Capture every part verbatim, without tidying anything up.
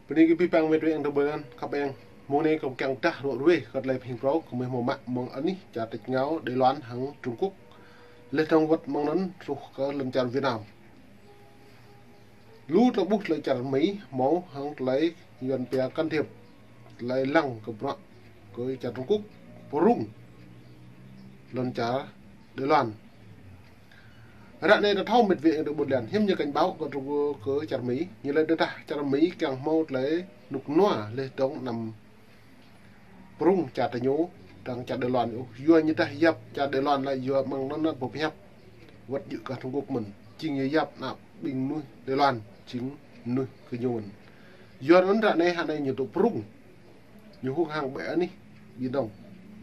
Bni kơ bi păng mê tui ang tơ bơlan khăp eng. Mông anei kâo kiăng dah ruă ruê kơ tlei phing prâo kơ mih mâo mă mơ̆ng anih čar tač ngao Đài Loan hăng Trung Quốc. Leh dơ̆ng wăt mơ̆ng anăn truh kơ lăn čar Việt Nam. Lu ta ƀuh tlei čar Mi mâo hăng tlei Yuăn pia can thiệp, tlei lăng kơ bruă kơ čar Trung Quốc pơrŭng lăn čar Đài Loan. Ră anei ta thâo mĭt wê êng tơ ƀuôn lan hiam ñu cảnh báo kơ Trung Quốc kơ čar Mi, ñu lĕ tơdah čar Mi kiăng hmâo tlei nuk nua leh dơ̆ng năm prŭng čar ta ñu, dơ̆ng čar Đài Loan ôh. Yua ñu dah yap čar Đài Loan lĕ yua mơ̆ng anăn anăn pơhiăp wăt jŭ kơ Trung Quốc mơ̆n. Jing ñu yap nă ƀing mnuih Đài Loan, jing mnuih kơ ñu mơ̆n. Yua anăn ră anei hă anei ñu tŭ prŭng. Ñu hung hăng ƀĕ anih Biển Đông,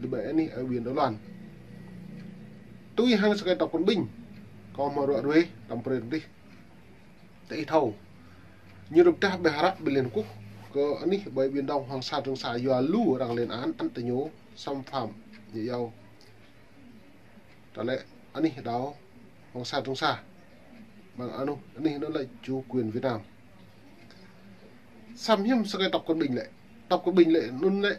leh ƀĕ anih ơ Biển Đài Loan. Tui hăng sơkai tăp kăn ƀĭng, kâo mă ruă ruê, tăm prê dih. Tơ ih thâo. Ñu rŭp dah ƀĕ hră ƀĕ Liên Quốc kơ anih ƀĕ Biển Đông, Hoàng Sa Trường Sa yua lu arăng lên án, ăn tơ ñu xâm phạm ñu yâo. Ta lĕ anih đảo Hoàng Sa Trường Sa. Mơ̆ng anăn, anih anăn lĕ chủ quyền Việt Nam. Săm hiam sơkai tăp kăn ƀĭng lĕ. Tăp kăn ƀĭng lĕ, anăn lĕ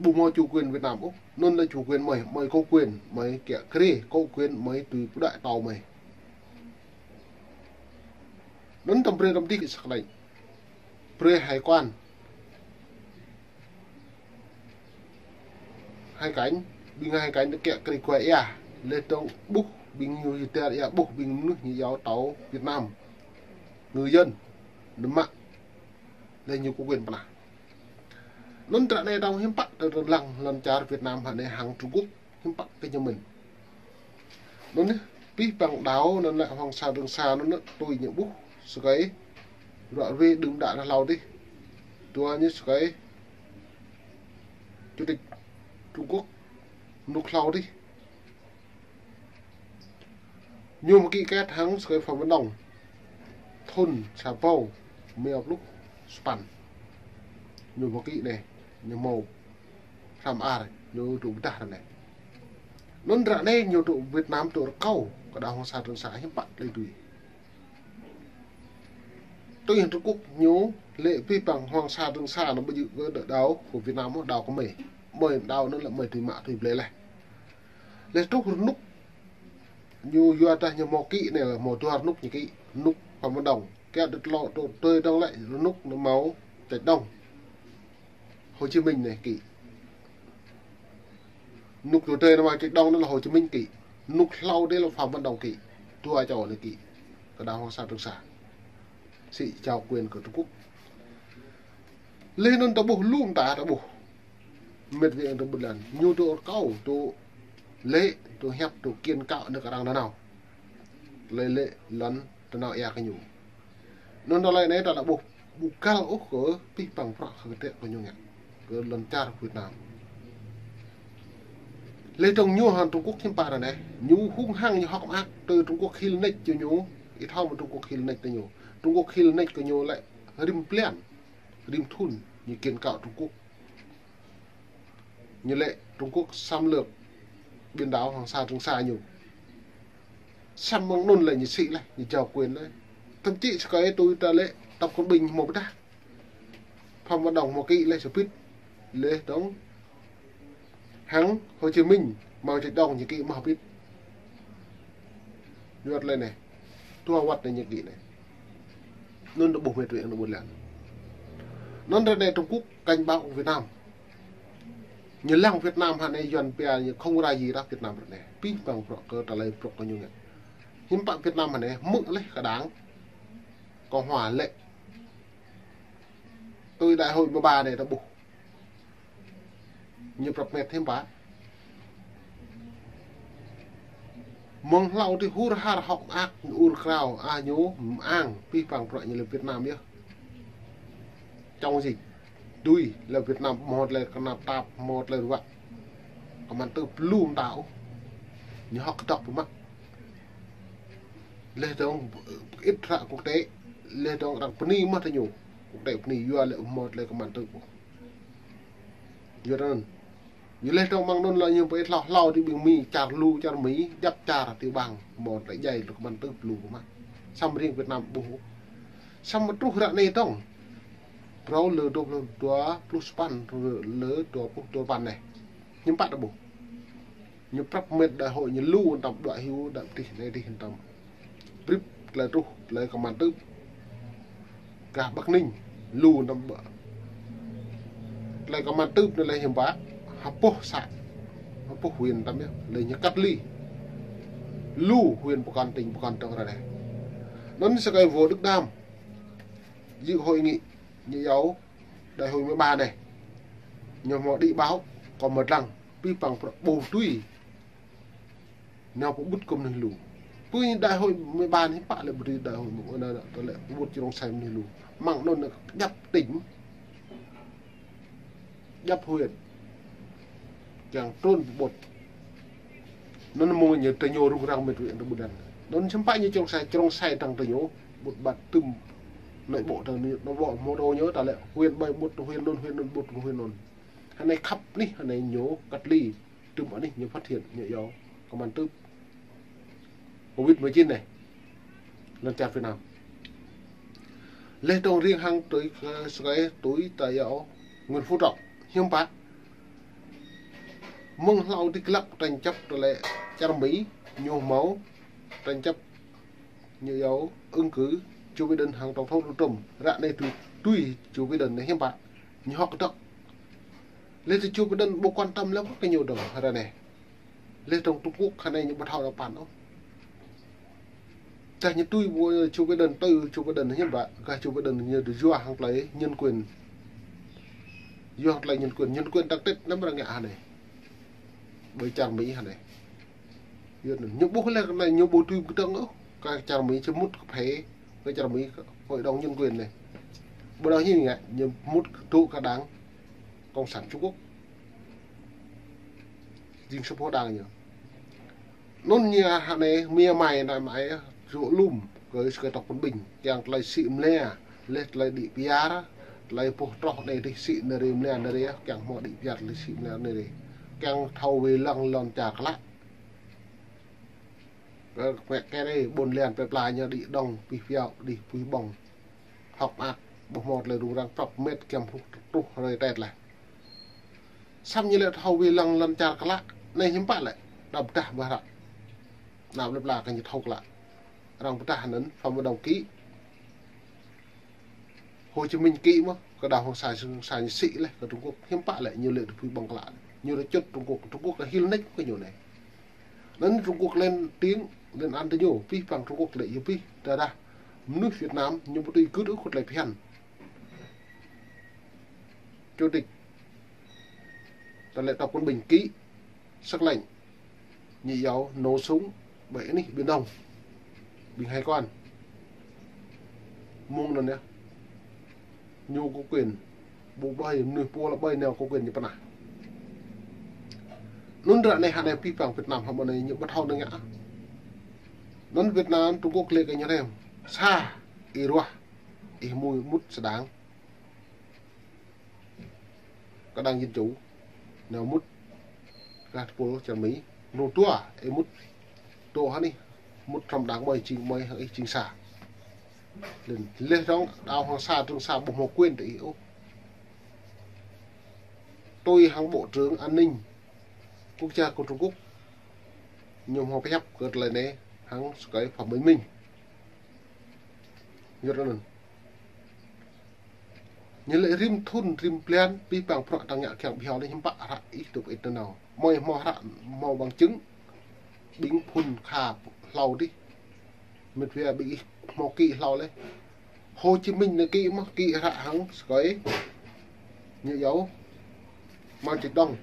ƀu mâo chủ quyền Việt Nam ôh. Anăn lĕ chủ quyền mơi, mơi có quyền, mơi kiă kriê, có quyền mơi tui pơđuĕ tâo mơi. Anăn tăm brei tăm dih săk lĕ. Brei hải quan. Hải cảnh, ƀing hải cảnh kiă kriê kuai ia. Leh dơ̆ng ƀuh, ƀing ñu yiter ia ƀuh, ƀing mnuih ñu yâo tâo Việt Nam. Ngư dân, nơmă. Leh ñu có quyền pơnah. Anăn ră anei dơ̆ng hiam pă tơ lăng lăn čar Việt Nam hă anei hăng Trung Quốc hiam pă kơ ñu mĭn. Anăn anei, pih păng đảo anăn lĕ Hoàng Sa Trường Sa anăn anăn tui ñu ƀuh sơkai ruă ruê đưm đă hlâo dih. Dua ñu sơkai chủ tịch Trung Quốc nuk hlâo dih. Ñu mâo ký kết hăng sơkai Phạm Văn Đồng. Thŭn sa êbâo êma pluh sa păn. Ñu mâo ký anei, ñu mâo hrăm ar, ñu tŭ pơdah anei. Anăn ră anei ñu tŭ Việt Nam tŭ rơkâo kơ đảo Hoàng Sa Trường Sa hiam pă tlei tui. Tui hăng Trung Quốc ñu lĕ pih păng Hoàng Sa Trường Sa anăn ƀu djŏ kơ đảo kơ Việt Nam, đảo kơ mơi. Mơi đảo anăn lĕ mơi tui mă tui blei leh. Leh truh rơnŭk ñu yua dah ñu mâo ký anei lĕ mâo dua rơnŭk ñu ký. Rơnŭk Phạm Văn Đồng. Kiă đưt lŏ tơ tơi dơ̆ng lĕ rơnŭk anăn mâo Trạch Đông. Hồ Chí Minh anei ký. Rơnŭk tơ tơi anăn mâo Trạch Đông anăn lĕ Hồ Chí Minh ký. Rơnŭk hlâo dih lĕ Phạm Văn Đồng ký. Dua čô anei ký. Kơ đảo Hoàng Sa Trường Sa. Sĭ trao quyền kơ Trung Quốc. Leh anăn ta ƀuh lu mta ta ƀuh. Mĭt wê êng tơ ƀuôn lan. Ñu tŭ rơkâo, tŭ lĕ, tŭ hiăp, tŭ kiện cáo anăn kơ arăng nanao. Lĕ lĕ lăn nanao ia kơ ñu. Anăn ta lĕ anei ta ƀuh ƀu găl ôh kơ pih păng prăk kơ kơtĕ kơ ñu ngă. Kơ lăn čar Việt Nam. Leh dơ̆ng ñu hăng Trung Quốc hiam pă ră anei. Ñu hung hăng ñu hŏk mơak tơ Trung Quốc khil nĕč kơ ñu. Ih thâo mơ̆ Trung Quốc khil nĕč kơ ñu. Trung Quốc khil nĕč kơ ñu lĕ rĭm pliăn. Rĭm thŭn ñu kiện cáo Trung Quốc. Ñu lĕ Trung Quốc xâm lược biển đảo Hoàng Sa Trường Sa ñu. Săm mơ̆ng anăn lĕ ñu sĭ leh, ñu jao quyền leh. Thậm chí sơkai tui ta lĕ tăp kăn ƀĭng mâo pơdah. Phạm Văn Đồng mâo ký leh sơbĭt. Leh dơ̆ng hăng Hồ Chí Minh, Mao Trạch Đông ñu ký mâo sơbĭt. Ñu wăt leh anei. Dua wăt anei ñu ký anei. Anăn ta ƀuh mĭt wê êng tơ ƀuôn lan. Anăn ră anei Trung Quốc cảnh báo Việt Nam. Ñu lăng Việt Nam hă anei Yuăn pia ñu không ra gì đó Việt Nam ră anei. Pih păng prăk kơ tlei prăk kơ ñu ngă. Hiam pă Việt Nam hă anei hmư̆ leh kơ đảng Cộng hòa lĕ. Tui đại hội mười ba anei ta ƀuh. Ñu prăp mĕt hiam pă. Mơ̆ng hlâo dih hur har hŏk mơak ur krao, ah ñu mơang pih păng prăk ñu lĕ Việt Nam yơh. Chống dịch. Dui lĕ Việt Nam mâo tlei knap tap, mâo tlei ruă. Kman tơ plum tao. Ñu hŏk kdŏk pơmă. Leh dơ̆ng ĭt hră quốc tế, leh dơ̆ng arăng bơni mơh tơ ñu. Quốc tế bơni yua lĕ mâo tlei kman tơ ƀuh. Yua anăn. Ñu leh dơ̆ng mơ̆ng anăn lĕ ñu pơĭt hlâo hlâo ti ƀing Mi, čar lu, čar Mi, djăp čar ti ƀăng, mâo tlei djai lu kman tơ plum pơmă. Săm riêng Việt Nam ƀuh. Săm truh ră anei dơ̆ng. Mrâo lơ dua pluh dua pluh sa păn, lơ dua pluh dua păn anei. Hiăm pă ta ƀuh. Ñu prăp mĭt đại hội ñu lu tăm đuĕ hiu đăm tih anei tih tăm. Brip tlei truh tlei kman tưp. Kah Bắc Ninh lu tăm ƀă. Tlei kman tưp anei lĕ hiăm pă, hơpuh să, hơpuh huyện tăm yơh, lĕ ñu cách ly. Lu huyện pơkăn tỉnh pơkăn dơ̆ng ară anei. Anăn sơkai Vũ Đức Đam. Dự hội nghị, ñu yâo, đại hội mười ba anei. Ñu mâo đĭ báo, kâo mă dlăng, pih păng prăp ƀu tui. Nao pơ ƀut kơ mnuih lu. Pui đại hội mười ba anei pă lĕ ƀu tui đại hội mười ba anei, tơ lĕ pơ ƀut črông sai mnuih lu. Măng anăn djăp tỉnh, djăp huyện. Kiăng trŭn pơ ƀut. Anăn mơ̆ng ñu tơ ñu rŭng răng mĭt huyện tơ ƀut anăn. Anăn hiăm pă ñu črông sai, črông sai dơ̆ng tơ ñu, ƀut ƀat tŭm. Nội bộ tơ ñu, nội bộ mô tô ñu, tơ lĕ huyện ƀai ƀut, huyện anăn, huyện anăn ƀut, huyện anăn. Hơnei khăp anih, hơnei ñu cách ly. Tŭm anih ñu phát hiện, ñu yâo, kman tưp. Covid mười chín anei. Lăn čar Việt Nam. Leh dơ̆ng riêng hăng tui, ơ, sơkai tui ta yâo Nguyễn Phú Trọng. Hiăm pă. Mơ̆ng hlâo dih glăk tranh chấp tơ lĕ čar Mi, ñu mâo tranh chấp ñu yâo ứng cử Joe Biden hăng tổng thống Donald Trump. Ară anei tui, tui Joe Biden anei hiăm pă. Ñu hŏk dŏ. Leh tơ Joe Biden ƀu quan tâm leh kơ ñu dơ̆ng ară anei. Leh dơ̆ng Trung Quốc hơnei ñu ƀu thâo đa păn ôh. Tơdah ñu tui ƀu Joe Biden, tui Joe Biden hiăm pă, kah Joe Biden ñu dôk yua hăng tlei nhân quyền. Yua hăng tlei nhân quyền, nhân quyền tăk tĭt năm răng ngă hơnei. Ƀơi čar Mi hơnei. Yua anăn ñu ƀuh leh kơ anei ñu ƀu tui kdơ̆ng ôh, kơ čar Mi čơ mŭt kơ phe, kơ čar Mi kơ hội đồng nhân quyền anei. Ƀu đa ñu ngă, ñu mŭt kơ tŭ kơ đảng Cộng sản Trung Quốc. Jing sơpô đảng ñu. Anăn ñu hơnei mia mai anei mai rŭ lŭm kơ sơkai tŏk pŭn ƀĭng. Kiăng tlei sĭ mlia, leh tlei đĭ piar, tlei pô troh anei dih sĭ nari mlia nari, kiăng mâo đĭ piar tlei sĭ mlia nari. Kiăng thâo wê lăng lăn čar klă. Kơ kmĕ kơ anei ƀuôn lan plei pla ñu đĭ dŏng, pih piao, đĭ pui ƀơ̆ng. Hŏk mơak, ƀuh mâo tlei rŭng răng prăp mĭt kiăm phŭk truh hrơi tet leh. Săm ñu lĕ thâo wê lăng lăn čar klă, anei hiăm pă lĕ, đăp dah ƀă hră. Nao lĕ pla kơ ñu thâo klă. Arăng pơdah anăn, Phạm Văn Đồng ký. Hồ Chí Minh ký mơh, kơ đao Hoàng Sa, Trường Sa ñu sĭ leh kơ Trung Quốc, hiăm pă lĕ ñu lĕ tơ pui ƀơ̆ng klă. Ñu rơčŭt Trung Quốc, Trung Quốc kơ hil nĕč kơ ñu anei. Anăn Trung Quốc lên tiếng, lên án tơ ñu, pih păng Trung Quốc lĕ yua pih, tơdah mnuih Việt Nam, ñu ƀu tui gưt ôh kơ tlei phiăn. Chủ tịch, tơ lĕ tŏk pŭn ƀĭng ký, sắc lệnh, ñu yâo nổ súng ƀơi anih Biển Đông, ƀĭng hải quan. Mơ̆ng anăn yơh. Ñu có quyền, ƀu ƀai, mnuih pô lĕ ƀai nao có quyền ñu pơnah. Anăn ară anei hơnei pih păng Việt Nam hŏng anei ñu ƀu thâo năng ngă. Anăn Việt Nam Trung Quốc lĕ kơ ñu rem. Sa, ih ruah, ih mui mŭt sơdang. Kơ đảng Dân Chủ, nao mŭt, kơ tơpul čar Mi, mrô dua, ih mŭt, dôk hơnei, mŭt hrăm đảng ƀai jing ƀai hăng ih jing sa. Leh, leh dŏng đao Hoàng Sa, Trường Sa ƀu mâo quyền tơ ih ôh. Tui hăng Bộ trưởng An ninh Quốc gia kơ Trung Quốc, ñu mâo pơhiăp kơ tlei anei hăng sơkai Phạm Bình Minh. Yua anăn. Ñu lĕ rĭm thŭn, rĭm blan, pih păng prăk tăng ngă kiăng bhiâo anei hiăm pă hră ih dôk ih nanao. Mơi mâo hră, mâo bằng chứng, ƀĭng phŭn kha hlâo dih. Mĭt wa ƀĭng ih mâo ký hlâo leh. Hồ Chí Minh anei ký mơh, ký hră hăng sơkai. Ñu yâo. Mao Trạch Đông.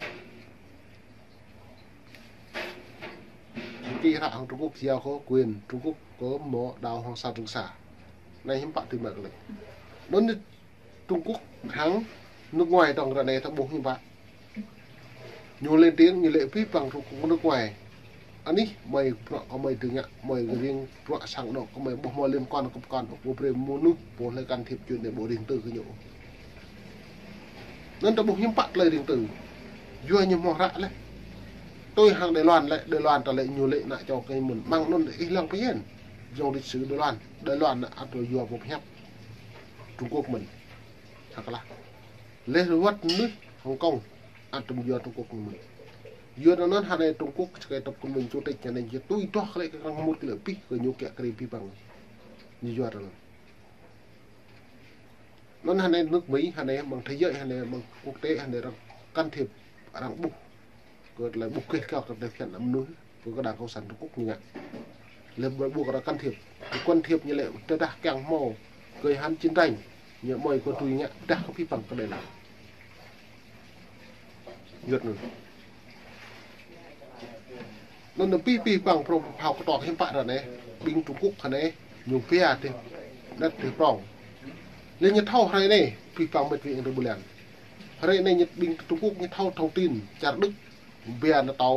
Ký hră hăng Trung Quốc giao có quyền Trung Quốc có mâo đảo Hoàng Sa Trường Sa. Anei hiăm pă tui mă klei. Anăn Trung Quốc hăng nước ngoài dŏng ară anei ta ƀuh hiăm pă. Ñu lên tiếng ñu lĕ pih păng Trung Quốc nước ngoài. Anih mơi prăk kơ mơi tơ ngă, mơi kơ riêng prăk sang dôk kơ mơi ƀuh mâo liên quan kơ pơkăn, ƀu brei mnuih, ƀu lĕ can thiệp chuyện nội bộ riêng tư kơ ñu. Anăn ta ƀuh hiăm pă tlei riêng tư. Yua ñu mâo hră leh. Tui hăng Đài Loan lĕ, Đài Loan ta lĕ ñu lĕ nao čô kơ mĭn. Măng anăn ih lăng pơhiăp. Yua lịch sử Đài Loan. Đài Loan nao ăt yua pô pơhiăp Trung Quốc mĭn. Hklah. Leh wăt mnuih Hồng Kông, ăt tŭm yua Trung Quốc ñu mơ̆n. Yua anăn hŏng anei Trung Quốc, skai tŏk kơ mĭn chủ tịch anei, ñu tui tuh klei kơ krăng mŭt klei pih kơ ñu kiă kriê pih păng. Ñu yua anăn. Anăn hŏng anei nước Mỹ, hŏng anei mơ̆ng thế giới, hŏng anei mơ̆ng quốc tế, hŏng anei arăng can thiệp, arăng ƀuh. Kơ klei ƀuh kơ, kơ klei phiăn mnuih, kơ, kơ Đảng Cộng sản Trung Quốc ñu ngă. Leh ƀuh arăng can thiệp, can thiệp ñu lĕ tơdah kiăng mâo, kơ hăn chiến tranh, ñu mâo kơ tui ngă, dah kơ pih păng kơ đei lĕ. Yua anăn. Anăn pih, pih păng prŏng phao kơ tŏk hiam pă ară anei, ƀing Trung Quốc hŏng anei, ñu pia tih, net tih prŏng. Leh ñu thâo hruê anei, pih păng mĭt wa ƀuôn lan. Hruê anei ñu ƀing Trung Quốc ñu thâo thông tin, čar Đức, pia NATO,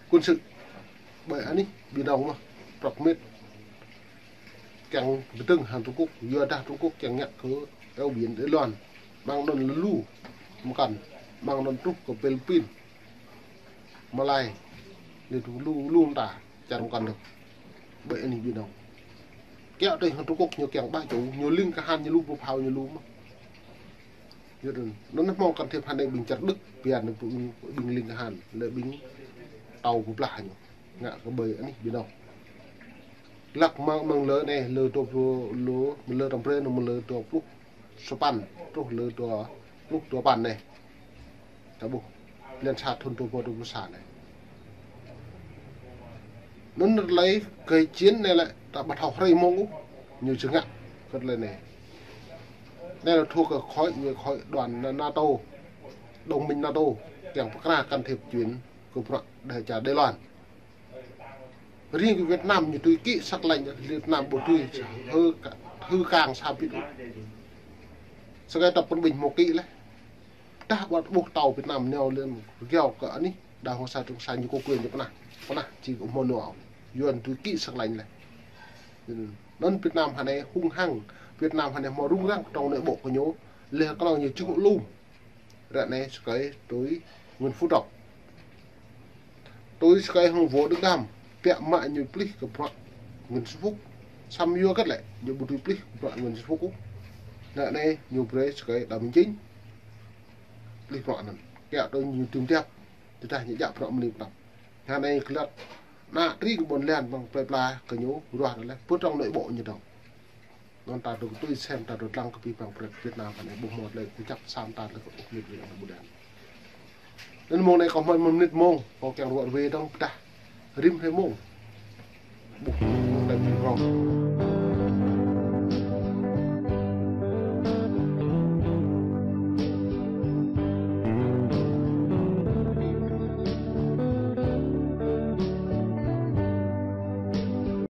quân sự. Ƀơi anih Biển Đông mơh, prŏk mĭt. Kiăng bi dơ̆ng hŏng Trung Quốc, yua dah Trung Quốc kiăng ngă kơ eo biển Đài Loan. Mơ̆ng anăn lu, mkăn, mơ̆ng anăn truh kơ Philippines, Malai, leh truh lu, lu mta, čar mkăn dơ̆ng. Ƀơi anih Biển Đông. Kiă tui hŏng Trung Quốc ñu kiăng ƀă čô, ñu lĭng kahan ñu lu, ƀu phao ñu lu mơh. Yua anăn, anăn mâo can thiệp hŏng anei ƀing čar Đức, pia anăn ƀing, ƀing lĭng kahan, leh ƀing tâo pơblah ñu. Ngă kơ ƀơi anih Biển Đông. Hlăk mơ̆ng, mơ̆ng lơ anei, lơ dua pluh, lơ, lơ tăm brei, anăn mơ̆ng lơ dua pluh sa păn, truh lơ dua pluh dua păn anei. Ta ƀuh, blan sa thŭn dua êbâo dua pluh sa anei. Anăn klei kơ chiến anei lĕ, ta ƀu thâo hruê mông ôh, ñu či ngă, kơ klei anei. Anei lĕ thuộc kơ khối, ñu khối đoàn NATO, đồng minh NATO, kiăng pơkra can thiệp chuyện kơ bruă đe-, čar Đài Loan. Riêng kơ Việt Nam ñu tui kĭ sắc lệnh, Việt Nam ƀu tui hư ka-, hư kang sa bit. Skai tăp pơƀĭn mâo kĭ leh. Dah ƀuh tâo Việt Nam nao lĕ gao kơ anih, đa Hoàng Sa Trường Sa ñu có quyền ñu pơnah. Pơnah či kơ mâo nao. Yua anăn tui kĭ sắc lệnh leh. Anăn Việt Nam hŏng anei hung hăng, Việt Nam hŏng anei mâo rŭng răng trong nội bộ kơ ñu, leh knŏng ñu čuh lum. Ară anei skai tui Nguyễn Phú Trọng. Tui skai hŏng Vũ Đức Đam, pia mă ñu plih kơ bruă Nguyễn Xuân Phúc. Săm yua kăt lĕ, ñu ƀu tui plih kơ bruă Nguyễn Xuân Phúc ôh. Ară anei ñu brei skai Đào Minh Chính plih bruă anăn. Kiă tui ñu tŭm tiap, tơdah ñu djă bruă mni pnăp. Hŏng anei klei anăn tring ƀuôn lan mơ̆ng plei pla kơ ñu ruah leh, pơ trong nội bộ ñu dơ̆ng. Anăn ta dôk tui sem ta dôk dlăng kơ pih păng prek Việt Nam anei ƀuh mâo klei kơ čăp sam ta leh kơ ƀuh mĭt wa ƀuôn lan. Anăn mông anei kâo mâo mnĭt mông, kâo kiăng ruă wê dơ̆ng pơdah. Rĭm hruê mông. Ƀuh mông anei pih prŏng.